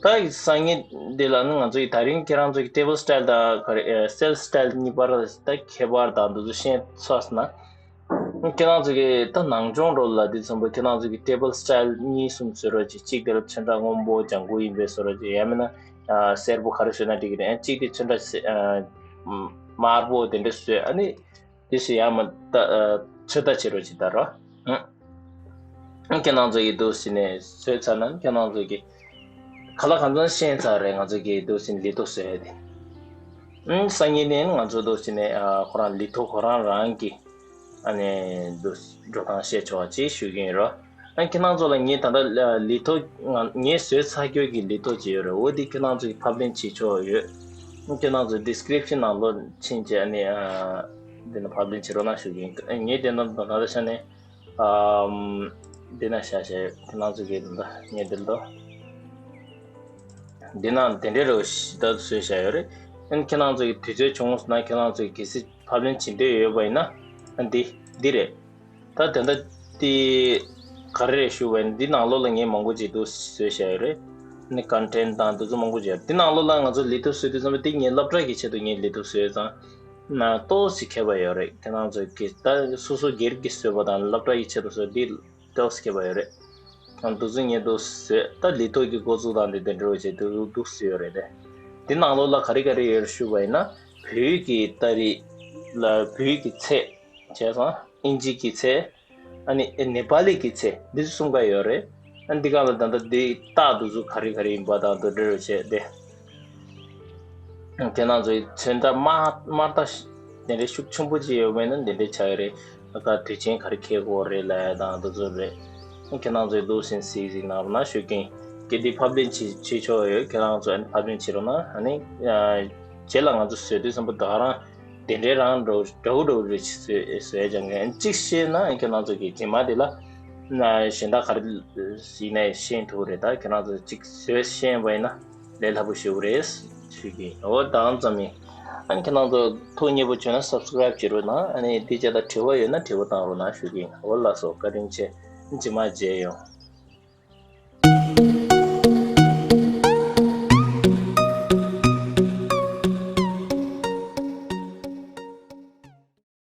ད་སང་ཉིན་འདི་ལ་ནི་ང་ཚོ་གི་ད་རིང་ཁྱེད་རང་ཚོ་གི་ཊེ་བལ་སི་ཊའིལ་དང་ག་རེ་ཨེ་སེལ་སི་ཊའིལ་གཉིས་བར་ད་ཁྱད་པར་དང་འདི་ཚོ་ཤེས་ཚར་སོང་ན། ཁྱེད་རང་ཚོ་གི་ད་ནང་སྦྱོང་འགྲོ་ལ་འདི་ཚོ་བོ་ཁྱེད་རང་ཚོ་གི་ཊེ་བལ་སི་ཊའིལ་གཉིས་གསུམ་བཟོས་རོགས་གྱིས། གཅིག་དེ་ལ་ཚོན་ཁྲ་སྔོན་པོ་ལྗང་གུ་ཡིན་པའི་བཟོ་རོགས་གྱིས། ཡང་མིན་ན་ཨ་སེར་པོ་ག་རེ་བཟོས་ན་འགྲིག་གི་རེད། གཅིག་དེ་ཚོན་ཁྲ་སེ་ཨ་དམར་པོ་དེ་འདྲ་བཟོས། ཨ་ནི་དེ་སུ་ཡང་མ་ད་ཨ་ཚོད་ལྟ་བྱེད་རོགས་གྱིས་ད་རོ། ཨང་། ཁྱེད་རང་ཚོ་ཡི་འདུག་ཟེར་ནས་བཟོས་ཚར་ན་ཁྱེད་རང་ཚོ་གི་ག་ལ་གང་འཚམ་ཤེས་ཚར་རེད། ང་ཚོ་གི་འདུག་ཟེར་ནས་ལི་ཐོ་བཟོས་ཡ་དེ། ཨང་། སང་ཉིན་ནས་ང་ཚོ་འདུག་ཟེར་ནས་ཨ་ཁོ་རང་ལི་ཐོ་ཁོ་རང་རང་གི་ཨ་ནི་འདུག་འགྲོ་སྟངས་བཤད་ཆོག་ཅེས་ཞུ་གི་ཡིན་རོ། ཨ་ཁྱེད་རང་ཚོ་ལ་ངས་ད་ལྟ་ལི་ཐོ་ང་ངས་བཟོས་ཚར་རྒྱུ་གི་ལི་ཐོ་ཅིག་ཡོད་རེད། འོ་དེ་ཁྱེད་རང་ཚོ་གི་ཕབ་ལེན་བྱེད་ཆོག་ཡོད། ཨ་ཁྱེད་རང་ཚོ་ཌི་སི་ཀི་རིབ་ཤན་ནང་ལོགས་ཕྱིན་བྱས་ཨ་ནི་ཨ་འདི་ན་ཕབ་ལེན་བྱེད་རོགས་གནང་ཞུ་གི་ཡིན། ངས་དེ་ནང་ད་ལྟ་ཆ་ནས། ཨམ། འདི་ན་བཞག་བཞག་ཡོད། ཁྱེད་རང་ཚོ་གིས་འདི་ངས་འདིར་འདུག་འདི་ན་དེ་འདྲའི་རོ་ཞིག་ད་བཟོས་བཞག་ཡོད་རེད། ཨ་ནི་ཁྱེད་རང་ཚོ་གི་དུས་ཚོད་བྱུང་སོང་ན་ཁྱེད་རང་ཚོ་གི་གལ་སྲིད་ཕབ་ལེན་བྱེད་འདོད་ཡོད་པ་ཡིན་ན་ཨ་འདི་འདི་རེད། ད་དེ་འདྲ་དེ་ག་རེ་རེད་ཞུ་བ་ཡིན་འདི་ནང་ལོགས་ལ་ངས་མང་པོ་ཅིག་འདུག་བཟོས་བཞག་ཡོད་རེད། ནི་ཀོན་ཊེན་ཊི་དང་དེ་ཚོ་མང་པོ་ཅིག་ཡོད་རེད། དེ་ནང་ལོགས་ལ་ང་ཚོ་ལས་ཐོ་བཟོ་དུས་ཙམ་པ་དེ་ངས་སློབ་གྲྭ་གི་ཆེད་དུ་ངས་ལས་ཐོ་བཟོས་ཙང་ན་ཏོག་ཙམ་ཁྱད་པར་ཡོད་རེད། ཁྱེད་རང་ཚོ་གི་ད་སོ་སོ་སྒེར་གྱི་བཟོས་པ་དང་སློབ་གྲྭ་གི་ཆེད་དུ་བཟོས་དེ་ཏོག་ཙམ་ཁྱད་པར་ཡོད་རེད། ཨ་འདུག་ཚོད་ངས་འདུག་བཟོས། ད་ལས་ཐོག་གི་འགོ་བཙུགས་དང་དེ་དེ་འདྲ་བྱས་འདུག་འདུག་བཟོས་ཡོད་རེད་དེ། དེ་ནང་ལོགས་ལ་ག་རེ་ག་རེ་ཡོད་རེད་ཞུས་པ་ཡིན་ན། བོད་ཀྱི་ཏ་རིག་ལ་བོད་ཀྱི་ཚེས་བྱས་ཙང་ཨིན་ཇི་གི་ཚེས། ཨ་ནི་ནེ་པ་ལི་གི་ཚེས་འདི་ཚོ་གསུམ་ཀ་ཡོད་རེད། ཨ་འདི་ག་ལ་ད་ལྟ་འདི་རྟགས་འདུག་ཚོད་ག་རེ་ག་རེ་ཡིན་པ་དང་དེ་འདྲ་བྱས་ཏེ། ཁྱེད་རང་ཚོའི་ཚོན་ཁྲ་དམར་དམར་ད་དེ་འདྲའི་ཤུགས་ཆེན་པོ་ཅིག་ཡོད་མེད་ན་འདི་འདྲའི་ཆགས་ཡོད་རེད། ད་དུས་ཆེན་ག་རེ་འཁེལ་དགོས་རེད་ལབ་ཡ་དང་དེ་ཚོ་རེད། ཁྱེད་རང་ཚོའི་འདུག་སེ་གཟིགས་གཟིགས་གནང་རོགས་གནང་ཞུ་གི་ཡིན། གལ་ཏེ་ཕབ་ལེན་བྱེད་བྱེད་ཆོག་ཡོད་ཁྱེད་རང་ཚོ་ཨ་ནི་ཕབ་ལེན་བྱེད་རོགས་གནང་། ཨ་ནི་རྗེས་ལ་ང་ཚོ་བཟོས་དུས་ཙམ་པ་ད་ག་རང་དེ་འདྲའི་རང་འགྲོ་འགྲོ་འགྲོ་རེད། བཟོས་བཟོས་ཀྱང་ངས་གཅིག་ཤེས་ན་ཁྱེད་རང་ཚོ་གི་རྗེས་མ་དེ་ལ་གཞན་དག་ག་རེ་ཡིན་ནའི་ཤེས་ཐུབ་རེད། ད་ཁྱེད་རང་ཚོ་གཅིག་བཟོས་ཤེས་པ་ཡིན་ན། ལས་སླ་པོ་ཞེ་པོ་རེད་ཞུ་གི་ཡིན། འོ་ད་ཙམ་ཡིན། ཨ་ནི་ཁྱེད་རང་ཚོ་ཐུགས་མཉེས་པོ་བྱུང་ན་སབ་སི་ཀ་རེབ་བྱེད་རོགས་གནང་། ཨ་ནི་དེ་བྱས་ད་དྲི་བ་ཡོད་ན་དྲི་བ་བཏང་རོགས་གནང་ཞུ་གི་ཡིན། འོ་ལགས་སོ། བཀའ་དྲིན་ཆེ། རྗེས་མ་མཇལ་ཡོང་།